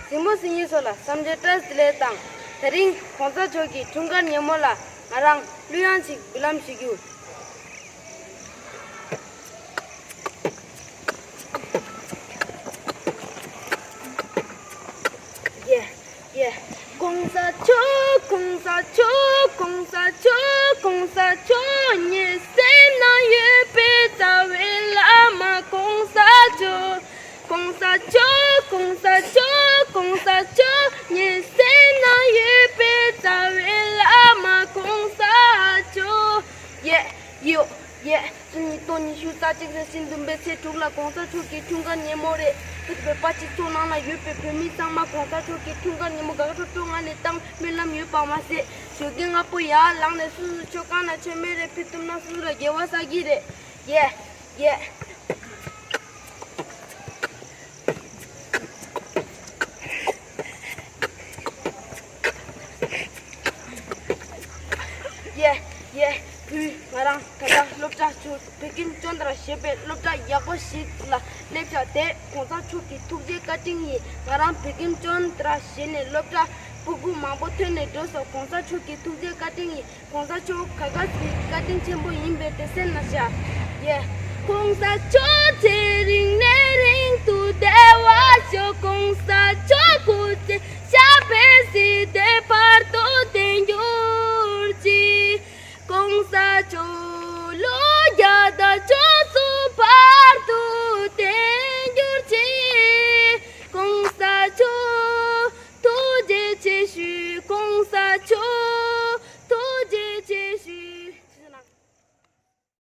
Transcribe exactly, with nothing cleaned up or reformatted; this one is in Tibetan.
གཟིགས་མོ་གཟིགས་མཁན་ཚོ་ལ་བསམ་འཆར་བཀྲ་ཤིས་བདེ་ལེགས་དང་། དེ་རིང་གོང་ས་མཆོག་གི་འཁྲུངས་སྐར་ཉིན་མོ་ལ་ང་རང་གླུ་དབྱངས་ཤིག་འབུལ་ལམ་ཞུ་རྒྱུ། ཡེ། ཡེ། གོང་ས་མཆོག་གོང་ས་མཆོག་གོང་ས་མཆོག་གོང་ས་མཆོག་ངའི་སེམས་ན་ཡོད་པའི་རྩ་བའི་བླ་མ་གོང་ས་མཆོག་གོང་ས་མཆོག་གོང་ས་མཆོག་གོང་ས་མཆོག་ངའི་སེམས་ན་ཡོད་པའི་རྩ་བའི་བླ་མ་གོང་ས་མཆོག་ཡེ། ཡོ། ཡེ། ཉིས་སྟོང་ཉི་ཤུ་རྩ་གཅིག་རེས་གཟའ་ཟླ་བའི་ཚེས་དྲུག་ལ་གོང་ས་མཆོག་གི་འཁྲུངས་སྐར་ཉིན་མོ་རེད། ཐུགས་བོད་པ་སྤྱི་ཚོགས་ནང་ལ་ཡོད་པའི་བོད་མི་ཚང་མ་གོང་ས་མཆོག་གི་འཁྲུངས་སྐར་ཉིན་མོ་དགའ་སྤྲོ་སྤྲོ་ངང་ནས་བཏང་སྨོན་ལམ་ཡོད་པ་མ་ཟད། ཞོགས་ཀས་སྔ་པོ་ཡར་ལངས་ནས་སོ་སོའི་མཆོད་ཁང་ནང་མཆོད་མེ་རེ་ཕུལ་ཐུབ་ན་སོ་སོ་ལ་དགེ་བ་བསགས་ཀྱི་རེད། ཡེ། ཡེ། ཡེ། ཡེ། བུ། ང་རང་ད་ལྟ་སློབ་གྲྭ་ཆུ་བོད་ཁྱིམ་ཅོན་ཏ་ར་ཞེས་པའི་སློབ་གྲྭ་ཡག་པོ་ཞིག་ལ་སླེབས་ཤག་དེ་གོང་ས་མཆོག་གི་ཐུགས་རྗེ་བཀའ་དྲིན་ཡིན། ང་རང་བོད་ཁྱིམ་ཅོན་ཏ་ར་ཞེས་ནས་སློབ་གྲྭ་ཕྲུ་གུ་མང་པོ་ཐོན་ནས་འགྲོ་སོང་། གོང་ས་མཆོག་གི་ཐུགས་རྗེ་བཀའ་དྲིན་ཡིན། གོང་ས་མཆོག་ག་ག་ཟིག་བཀའ་དྲིན་ཆེན་པོ་ཡིན་པས་དེ་སེམས་ན་བཞག་ཡེ། གོང་ས་མཆོག